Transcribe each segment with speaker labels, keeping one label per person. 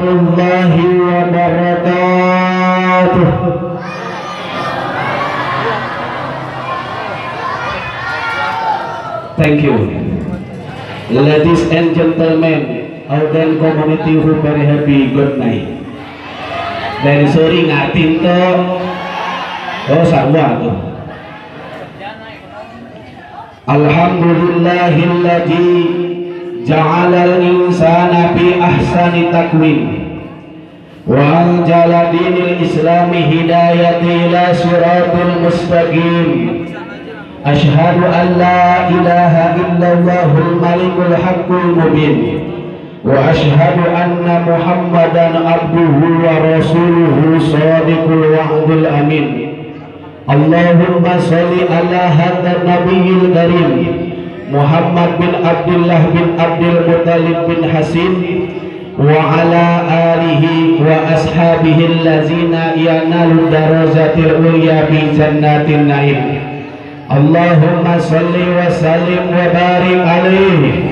Speaker 1: warahmatullahi wabarakatuh. Thank you. Ladies and gentlemen, Auden community who very happy, good night. Dari sorry ngerti tuh. Oh sarua tuh. Alhamdulillahilladzi ja'alal insana fi ahsani taqwim wa anjala dinil islami hidayati ila siratil mustaqim. Ashhadu an la ilaha illallahul malikul haqqul mubin wa ashhadu anna muhammadan abduhu wa rasuluhu shadiqul wa'dil amin. Allahumma sholli ala hadzal nabiyil karim Muhammad bin Abdullah bin Abdul Muttalib bin Hasim wa ala alihi wa ashabihi allazina yanalu darajatil ulya fi jannatin naim. Allahumma sholli wa sallim wa barik alaihi.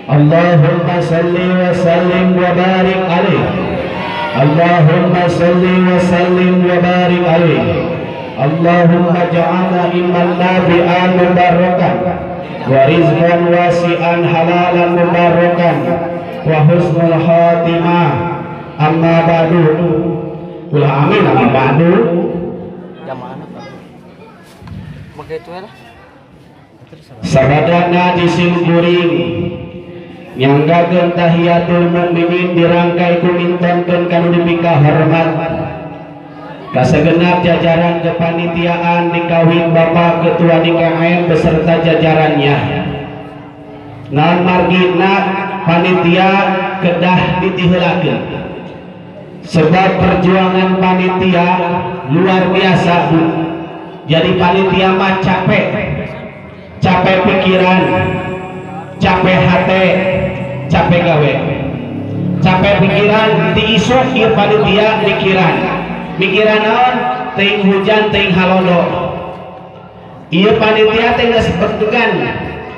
Speaker 1: Allahumma sholli wa sallim wa barik alaihi. Allahumma sholli wa sallim wa barik alaihi. Allahumma ja'alna iman nabi'an mubarakan wa rizqan wasi'an halalan mubarakan wa husnul khatimah. Amma ba'du. Ulah amin amma ba'du. Sabadana disimkuring nyanggakeun tahiyatul mukminin dirangkai ku mintonkeun kanu dipika hormat kasegenap jajaran kepanitiaan dikawin Bapak Ketua DKM beserta jajarannya. Naon margina panitia kedah ditiheulakeun sebab perjuangan panitia luar biasa Bu. Jadi panitia mah capek, capek pikiran, capek hati, capek gawe, capek pikiran. Ti isuk ieu panitia mikiran, mikiran naon? Teuing hujan, teuing halodo. Ieu panitia teh geus bertugan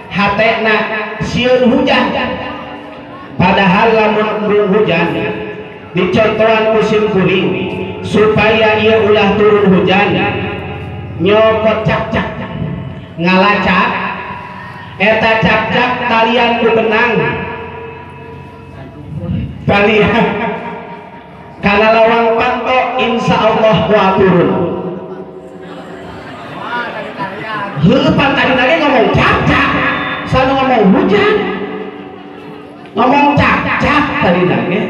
Speaker 1: hatena sieun hujan. Padahal lamun embung hujan dicontohan musim kuring supaya ieu ulah turun hujan nyokot cak-cak ngalacak eta cak-cak talian ku benang talian kana lawang panto insya Allah wa turun. Heuh pan tadi lagi ngomong cak-cak sana ngomong hujan ngomong cak-cak tadi lagi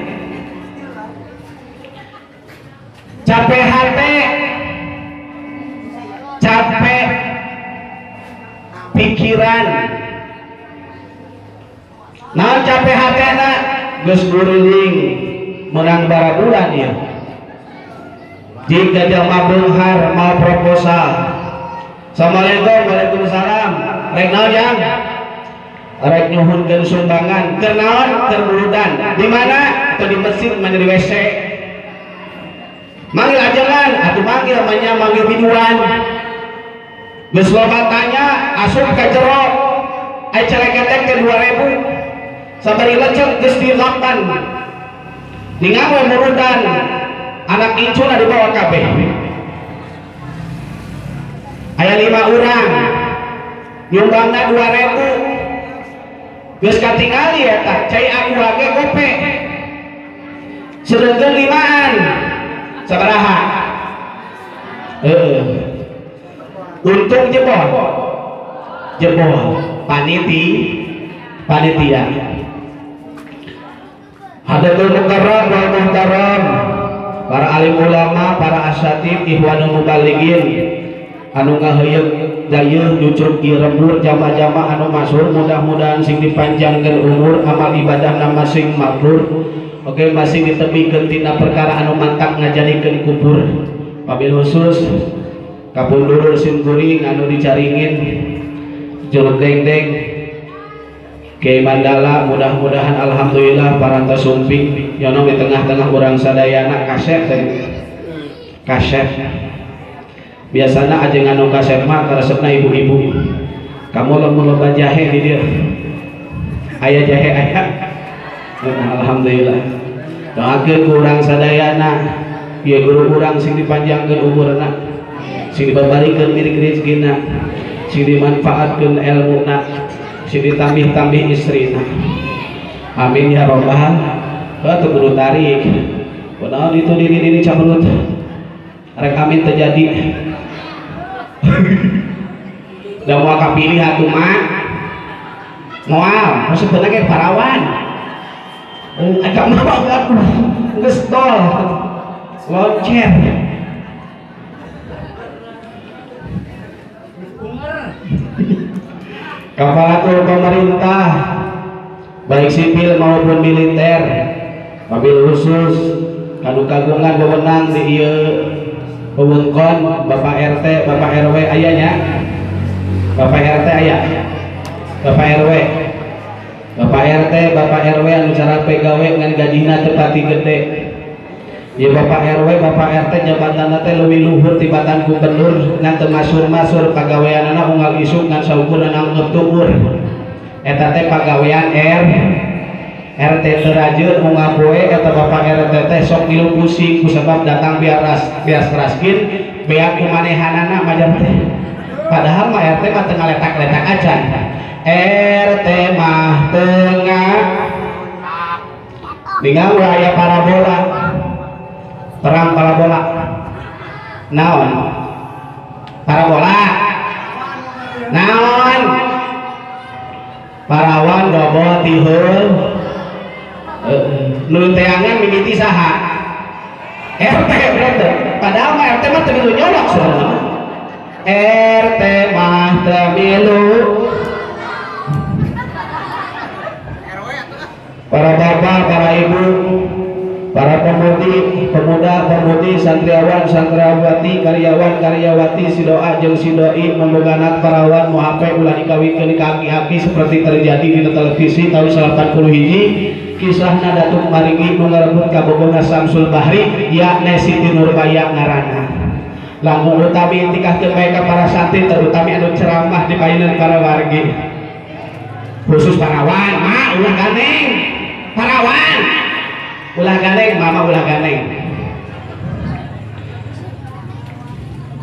Speaker 1: capek hati, capek pikiran. Nah capek hatena geus guriling menang barabulan ya. Jika jelema beunghar mau proposal. Assalamualaikum. Waalaikumsalam. Rek naon jang? Rek nyuhunkeun sumbangan. Keur naon? Keur muludan. Di mana? Atau di masjid, mana di WC. Manggil ajengan, atuh manggil manya manggil biduan. Geus loba tanya asup ka jero. Ai celeketek ke 2000. Sabari lecek geus dilapan. Ningal we murudan. Anak incuna dibawa kabeh. Aya 5 urang. Nyumbangna 2000. Geus katingali eta, cai aqua ge gope. Sedengkeun 5an. Sabaraha? Untung jebol. Jebol panitia. Hadatul mukarram wal muhtaram, para alim ulama, para asatid, ikhwanul mubalighin anu ngaheuyeuk dayeuh nyucruk ieu lembur jama-jama anu masyhur, mudah-mudahan sing dipanjangkeun umur, amal ibadahna masing mabrur. Oke, masing ditebikeun tina perkara anu mantak ngajadikeun kubur. Wabil khusus kapundulur simkuring anu dicaringin jeruk dengdeng Kiai Mandala, mudah-mudahan alhamdulillah parantos sumping yono di tengah-tengah urang sadayana kasep teh. Kasep biasana ajengan nu kasep mah karesepna ibu-ibu. Kamu lamun loba jahe di dieu. Aya jahe aya. Alhamdulillah. Doakeun ku urang sadayana ieu guru urang sing dipanjangkeun umurna, sing dibabarikeun milik rezekina, sing dimanfaatkeun elmuna, sing ditambih-tambih istrina. Amin ya robbal. Teu kudu tarik. Kunaon itu diri cabelut. Rek amin terjadi. Da moal kapilih atuh mah. Moal, sebenarnya kayak parawan. Agak mah aduh, geus tol. Loncer. Aparatur pemerintah baik sipil maupun militer, mobil khusus kanu kagungan wewenang di ieu wewengkon Bapak RT, Bapak RW aya nya? Bapak RT aya? Bapak RW, Bapak RT, Bapak RW anu cara pegawe ngan gajihna teu pati gede. Ya Bapak RW, Bapak RT jabatanna teh leuwih luhur tibatan gubernur ngan teu masur-masur pagaweanana unggal isuk ngan saukur nangkep tukur. Eta teh pagawean RT teu rajeun unggal poe eta Bapak RT teh sok ngilu pusing kusabab datang bias raskin beak kumanehanana majar teh. Padahal mah RT mah teu ngaletak-letak acan. RT mah tengah ningal aya parabola. Terang parabola naon parabola naon parawan dobol tiheul nu teangan mimiti saha RT berarti padahal mah RT mah teu milu nyolok sebenarnya RT mah teu milu. Para bapak, para ibu, para pemudi, pemuda, pemudi, santriawan, santriawati, karyawan, karyawati, sidoa jeung sidoi memboganat parawan muhape ulah dikawinkeun ka aki-aki seperti terjadi di televisi tahun 81 kisahna Datuk Maringi nu ngarebut kabogona Samsul Bahri yakni Siti Nurbaya ngaranna. Langkung utami tikahkeun bae ka para santri terutami anu ceramah di payunan para wargi. Khusus parawan, mah ulah ganeng. Parawan. Ulah ganeng, mama ulah ganeng.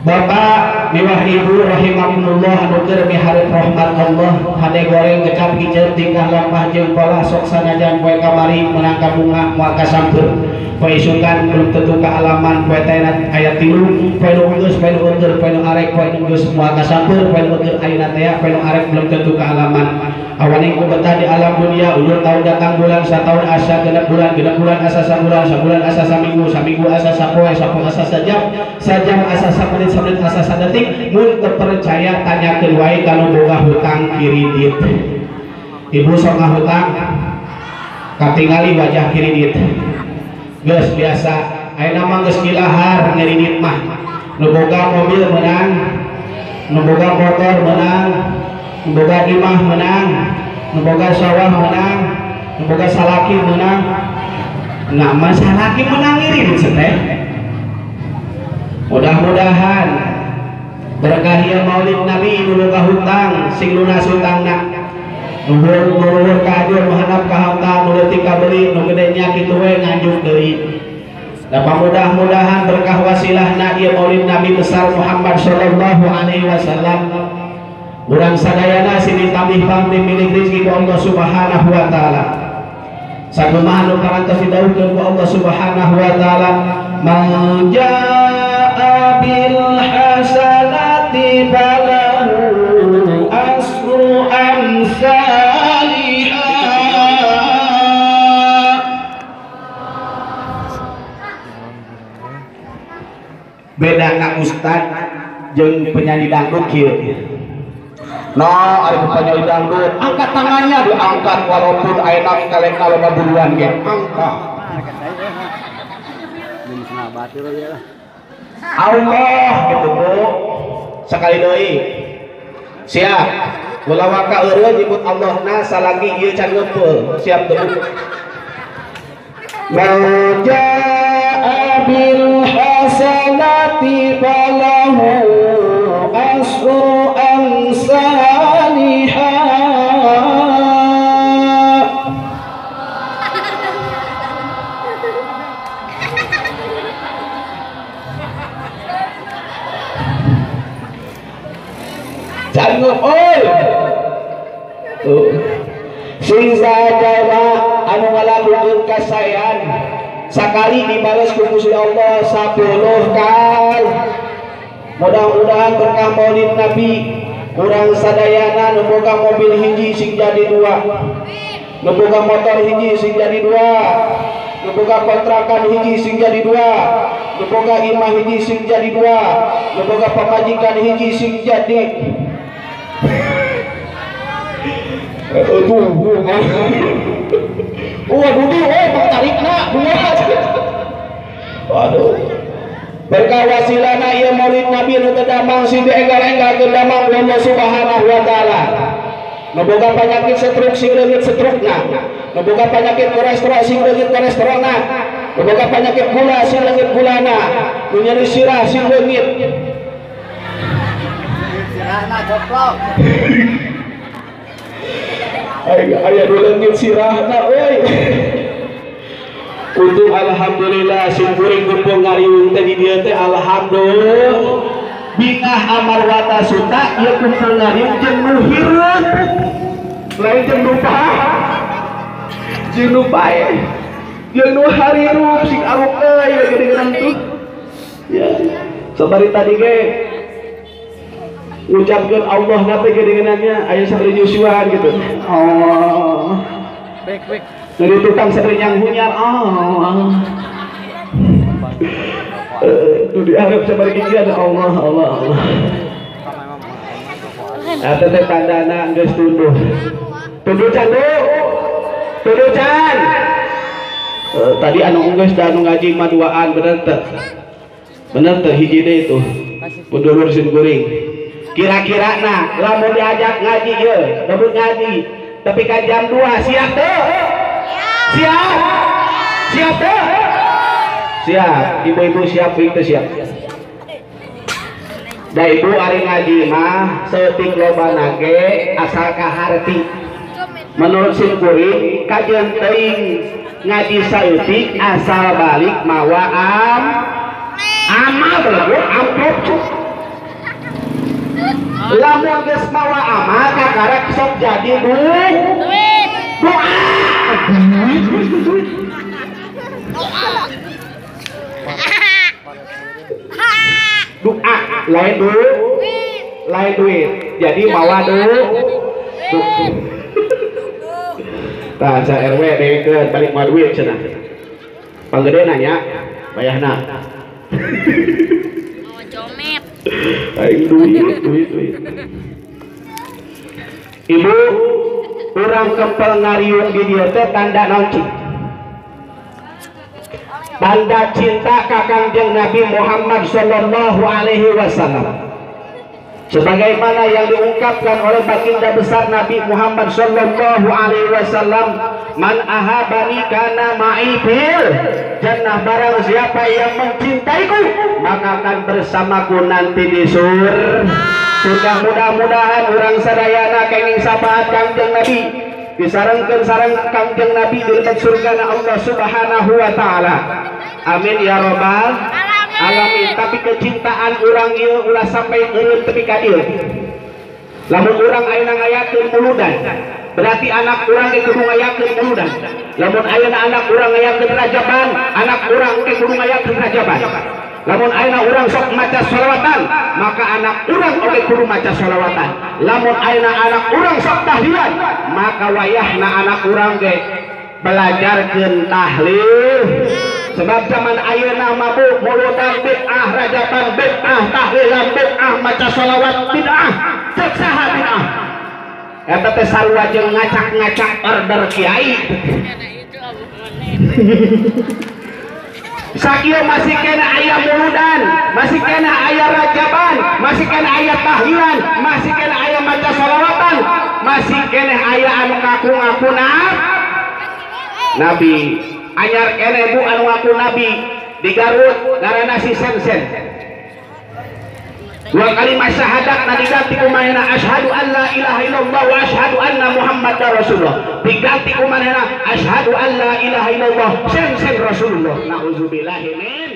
Speaker 1: Bapak miwah ibu rahimakumullah anu keur miharep rahmat Allah, hade goreng kecap kiceut tingkah lampah jeung pola sok sanajan poe kamari meunang ka bunga moal kasampeur. Poe isukan belum tentu kaalaman poe teh aya 3, poe nu geus, poe nu eueur, poe nu arek, poe nu geus moal kasampeur, poe nu eueur ayeuna teh, poe nu arek belum tentu kaalaman. Awaning ku betah di alam dunia ulur tahun datang bulan sataun asa genep bulan genep bulan asa sabulan sabulan asa saminggu saminggu asa sapoe sapoe asa sajam sajam asa samenit samenit asa sadetik mun teu percaya tanyakeun wae ka nu boga hutang kiridit. Ibu sok ngahutang katingali wajah kiridit geus biasa ayeuna mah geus kilahar ngiridit mah nu boga mobil meunang nu boga motor meunang nu boga imah menang, nu boga sawah menang, nu boga salaki menang. Nah, mah salaki menang ieu teh. Mudah-mudahan berkah ieu Maulid Nabi nu boga hutang sing lunas hutangna. Nu luhur ka ajur nu handap ka harta nu leutik kabeli nu gede nya kitu we nganjuk deui. Da mudah-mudahan berkah wasilahna ieu Maulid Nabi besar Muhammad sallallahu alaihi wasallam. Urang sadayana sing ditambih pamrih milik rezeki ku Allah Subhanahu wa taala. Sakumaha nu parantos didhawuhkeun ku Allah Subhanahu wa taala, "Man jaa bil hasanati falahu asru amsalha." Beda ka ustad jeung penyanyi dangdut kieu. Nah, ada penyanyi dangdut, angkat tangannya diangkat walaupun enak kaleng kalau buruan ge angkat. Allah gitu Bu. Sekali deui. Siap. Ulah waka eureun nyebut Allahna salagi ieu can ngeupeul. Siap teu Bu? Man jaa bil hasanati falahu asru amsalha. Sanggup oi. Sing saha anu ngalakukeun kasaean sakali dibales ku Gusti Allah 10 kali. Mudah-mudahan berkah Maulid Nabi urang sadayana nu boga mobil hiji sing jadi 2, nu boga motor hiji sing jadi 2, nu boga kontrakan hiji sing jadi 2, nu boga imah hiji sing jadi 2, nu boga pamajikan hiji sing jadi. Waduh, tarikna dua. Waduh. Berkah wasilana ieu Maulid Nabi nu teu damang sing dienggal-enggalkeun damang Allah Subhanahu wa taala. Nu boga penyakit stroke sing leungit strokna, nu boga penyakit kolesterol sing leungit kolesterolna, nu boga penyakit gula sing leungit gulana, nu nyeri sirah sing leungit.
Speaker 2: Sirahna coplok.
Speaker 1: Aya nu leungit sirahna euy. Untuk alhamdulillah sim kuring kumpul ngariung teh di dieu teh alhamdulillah bingah amar wata suta ieu kumpul ngariung jeung nu hirup lain jeung nu jeung nu pae jeung nu harirup sing aruk euy geuningan tuh ya sabari tadi ge ngucapkeun Allah na teh geuningannya aya sabari nyusuan gitu Allah
Speaker 2: baik baik
Speaker 1: dari tukang sering yang hunyar Allah itu diharap sabari gigi ada Allah Allah Allah eta teh tandana geus tunduh tunduh can bu tunduh can tadi anu geus da anu ngaji mah duaan bener teh bener teh hiji deui tuh pundulur sin kuring kira-kira nah lamun diajak ngaji ye lamun ngaji tapi ka jam 2 siap teh siap siap teh siap ibu-ibu siap itu siap da ibu ari ngaji mah seutik loba ge asal kaharti menurut sim kuring kajeun teuing ngaji saeutik asal balik mawa am amal belagu amplop lamun geus mawa amal kakarek sok jadi duit doa doa lain duit lain duit jadi mawa duit tah sa RW dewekeun balik mawa duit cenah panggede nanya bayahna
Speaker 3: mawa comet
Speaker 1: aing duit duit duit ibu urang kempel ngariung di dieu teh tanda naon cing tanda cinta ka Kangjeng Nabi Muhammad sallallahu alaihi wasallam sebagaimana yang diungkapkan oleh baginda besar Nabi Muhammad sallallahu alaihi wasallam man ahabani kana ma'i fil jannah barang siapa yang mencintaiku maka akan bersamaku nanti di surga. Mudah-mudahan urang sadayana kenging syafaat Kangjeng Nabi disarengkeun sareng Kangjeng Nabi di lebet surgana Allah Subhanahu wa taala. Amin ya robbal alamin. Tapi kecintaan urang ieu ulah sampai eureun tepi ka dieu. Lamun urang ayeuna ngayakeun muludan, berarti anak urang ge kudu ngayakeun muludan. Lamun ayeuna anak urang ngayakeun rajaban, anak urang ge kudu ngayakeun rajaban. Lamun ayeuna urang sok maca sholawatan, maka anak urang oge kudu maca sholawatan. Lamun ayeuna anak urang sok tahlilan, maka wayahna anak urang ge belajarkeun tahlil. Sebab zaman ayeuna mah bu muludan bid'ah, rajaban bid'ah, tahlilan bid'ah, maca sholawat bid'ah, cek saha bid'ah. Eta teh sarua jeung ngacak-ngacak order kiai. Sakieu masih kena aya muludan, masih kena aya rajaban, masih kena aya tahlilan, masih kena aya maca sholawatan, masih kena aya anu ngaku-ngaku nabi. Anyar kene bu anu ngaku nabi di Garut ngaranna si Sensen. Dua kalimat syahadat na diganti ku manehna asyhadu an la ilaha illallah wa asyhadu anna muhammadar rasulullah. Diganti ku manehna asyhadu an la ilaha illallah Sensen Rasulullah. Nauzubillahi min